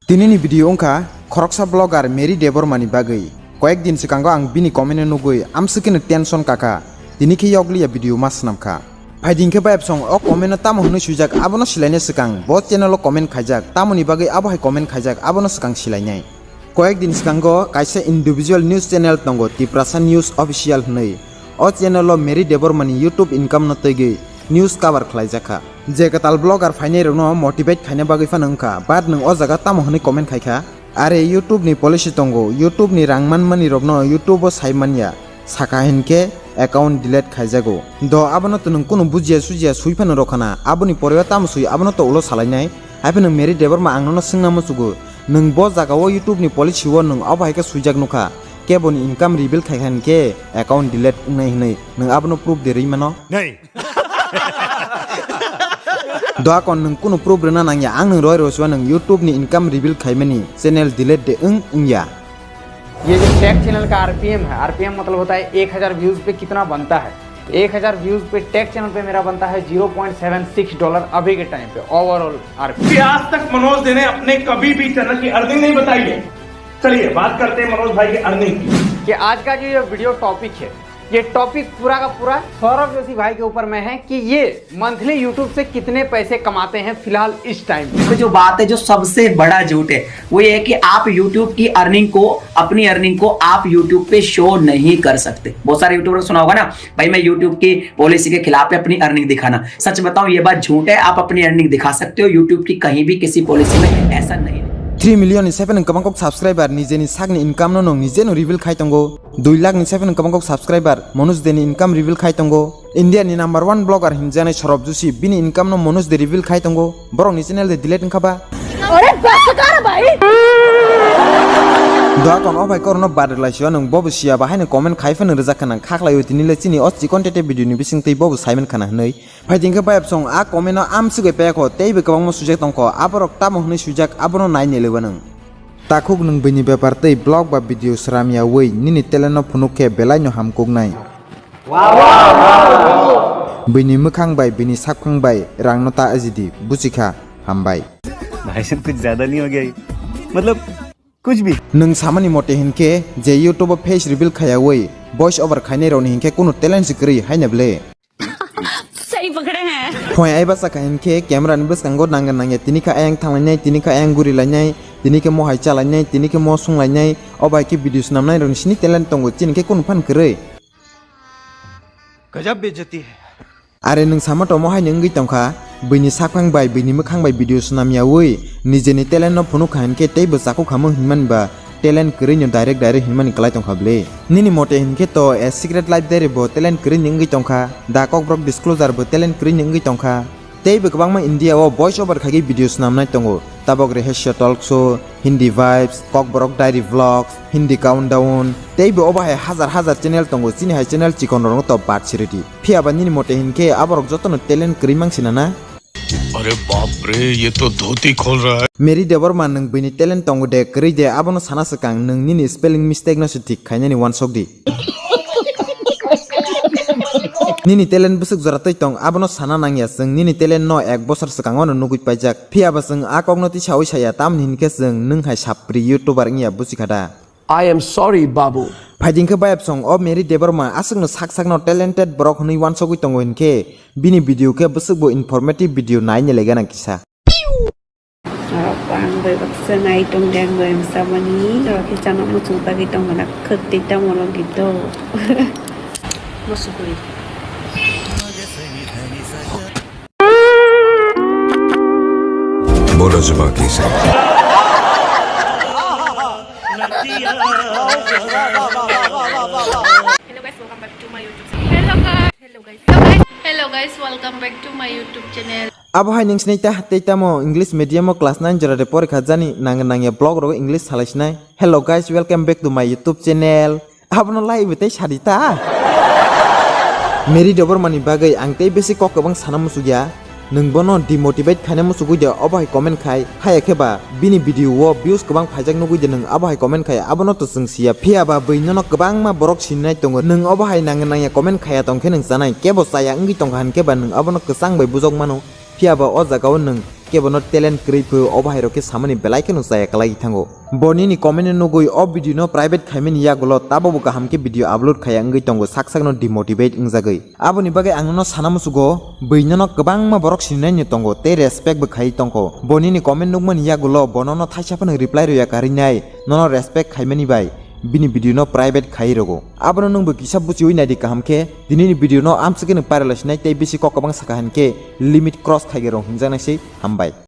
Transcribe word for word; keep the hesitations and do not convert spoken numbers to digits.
Tinini video wngkha khoroksa vlogger Mary Debbarma ni bagwi. Koyek din swkango ang bini comment o nugwi amswkeno tension kakha, tini khe yokliya video ma swnamkha. Phaidi hwnkhe bayapsong o comment o tamo hwnwi swijak abono silaina swkang bo channel o comment khaijak, tamoni bagwi abo hai comment khaijak abono swkang silainai. Koyek din swkango kaisa individual news channel tongo, Tiprasa News Official hwnwi. O channel o Mary Debbarma ni YouTube income no twigwi news cover khlaijakha. Je kwtal vlogger phainai rokno motivate khaina bagwi phano wngkha, but nwng o jaga tamo hwnwi comment khaikha? Are YouTube ni policy tongo, YouTube ni rang manmani rokno YouTube o sai manya, sakha hinkhe account delete khaijago. Do abono to nwng kunu bujia sujia sui phano rwkhana, aboni pore o tamo sui abono to ulo salainai? Haiphano Mary Debbarma ang nono swngna muchugo, nwng bo jaga o YouTube ni policy o nwng obo hai khe swijak nukha, keboni income reveal khaikha hinkhe account delete wngnai hwnwi, nwng abono proof de rwi mano? Nei. Doakon nwng kunu proof rwna nangya, ang nwng roi roswa nwng YouTube ni income reveal khaimani channel delete de wng wngya. ये जो take channel का आरपीएम है, आरपीएम मतलब होता है एक हज़ार व्यूज पे कितना बनता है। एक हज़ार व्यूज पे टेक चैनल पे मेरा बनता है zero point seven six dollar अभी के टाइम पे ओवरऑल आरपीएम। कि आज तक मनोज दे ने अपने कभी भी चैनल की अर्निंग नहीं बताई है। चलिए बात करते हैं मनोज भाई की अर्निंग की। कि आज का जो ये वीडियो टॉपिक है, ये टॉपिक पूरा का पूरा सौरभ जोशी भाई के ऊपर में है कि ये मंथली यूट्यूब से कितने पैसे कमाते हैं फिलहाल इस टाइम पे। देखो, जो बात है, जो सबसे बड़ा झूठ है, वो ये है कि आप यूट्यूब की अर्निंग को, अपनी अर्निंग को आप यूट्यूब पे शो नहीं कर सकते। बहुत सारे यूट्यूबर को सुना होगा ना, भाई, मैं यूट्यूब की पॉलिसी के खिलाफ है अपनी अर्निंग दिखाना। सच बताऊं, ये बात झूठ है, आप अपनी अर्निंग दिखा सकते हो, यूट्यूब की कहीं भी किसी पॉलिसी में ऐसा नहीं। Three million ni seven kwbang kok subscriber, nijeni sakni income no nwng nije no reveal khai tongo. Dui lakh ni seven kwbang kok subscriber, Manoj Deni income reveal khai tongo. India ni number one blogger hinjanai Saurabh Joshi, bini income no Manoj De reveal khai tongo. Borok ni channel de delete wngkha ba? अरे बस कर भाई। Doakon o bai korno badrwlai sio nwng bobo siya bahai no comment khai phano rwjak khana khaklai o tini le chini o chikon tete video ni bising tei bobo Simon khana hwnwi. Phaidi hwnkhe bayapsong a comment no amsugwi payakho tei bo kwbangma swijak tongkho, aborok tamo hwnwi swijak abono nai nelewa nwng. Takhuk nwng bini bepar tei vlog ba video sram yawi nini talent no phunuk khe belai no hamkuknai. Bini mwkhang bai bini sakphang bai rang no ta ajidi buchikha hambai. भाई साहब कुछ ज्यादा नहीं हो गया ये? मतलब कुछ भी। Nwng samani mote hinkhe je YouTube o face reveal khayawi voice over khainai rokni hinkhe kunu talent se kwrwi haina ble. सही पकड़े हैं। Phoi ai basa kha hinkhe camera ni bwskango nangya nangya tini khe ayang thanglainai, tini khe ayang gurilainai, tini khe mohai chalainai, tini khe mo sunglainai, o bai khe video swnamnai rokni sini talent tongo, chini khe kunu phan kwrwi. गजब बेइज्जती है। Are nwng sama tomo hai nwng wngwi tongkha, buini sakphang bai buini mwkhang bai video swnam yawi nijeni talent no phunuk kha hinkhe tei bo chakhuk hamung hinmani ba talent kwrwi no direct direct hinmani kwlai tongkha bwle. Nini mote hinkhe to a secret life diary bo talent kwrwi ni wngwi tongkha, da kokborok disclosure bo talent kwrwi ni wngwi tongkha. Tei bo kwbangma India o voice over khaigwi video swnamnai tongo, tabok Rahasya Talk Show, Hindi Vibes, Kokborok Diary Vlogs, Hindi Countdown, tei bo obo hai hajar hajar channel tongo, chini hai channel chikon rokno to bad siridi. Phiya ba nini mote hinkhe aborok jotono talent kwrwi mang sina na? अरे बाप रे, ये तो धोती खोल रहा है। Mary Debbarma nwng buini talent tongo de, kwrwi de, abono sana swkang nwng nini spelling mistake no se thik khainani wansok di. Nini talent bwswk jora twi tong, abono sana nangya chwng. Nini talent no ek bosor swkango no nugwi paijak. Phiya ba chwng a kokno tisawi saya, tamni hinkhe chwng nwng hai sapri YouTuber wngya buchikha da? I am sorry, Babu. Phaidi hwnkhe bayapsong o Mary Debbarma aswkno sak sakno talented borok hwnwi wansogwi tongo hinkhe bini video khe bwswk bo informative video naina lega nang kisa. Norok ang bai baksa nai tong de ang bai msa mani norok khe chana muchung tagwi tong mana khwk tei tamo rok gito. Musukuri. बोलो जुबान की से। Hello guys, welcome back to my YouTube channel. Hello guys, hello guys, welcome back to my YouTube channel. Abo hai nwng sinai ta tei tamo English medium o class nine jora de porikha jani nang nang ya vlog rogo English salai sinai. Hello guys, welcome back to my YouTube channel. Abono lai bo tei sadi ta. Mary Debbarma ni bagwi ang tei besi kok kwbang sana musukya. Nwng bono demotivate khaina musugwi de obo hai comment khai. Haya khe ba bini video o views kwbang phaijak nugwi de nwng abo hai comment khai, abono to chwng siya. Phiya ba bwi nono kwbangma borok sinai tongo. Nwng obo hai nang nangya comment khaya tong khe nwng chanai. Kebo chaya wngwi tongkha hinkhe ba nwng abono kwchang bai bujok mano. Phiya ba o jaga o nwng Kebono talent kwrwi pho, obo hai rok khe samani belai kheno chaya kwlai thango. Bo nini comment no nugwi o video no private khaimani yagulo tabukbo kaham khe video upload khaiya wngwi tongo, sak sakno demotivate wngjagwi. Aboni bagwi ang nono sana musugo, bwinono kwbangma borok sininaini tongo tei respect bo khaiwi tongkho. Bo nini comment nukmani yagulo bo nono thaisa phano reply rwya karwi nai, nono respect khaimani bai bini video no private khaiwi rwgo. Abono nwngbo kisa buchiwi naidi kaham khe, dinini video no amswkhe nwng viral sinai tei bisi kok kwbang saka hinkhe limit cross khaigwi rwng hinjaknai se. Hambai.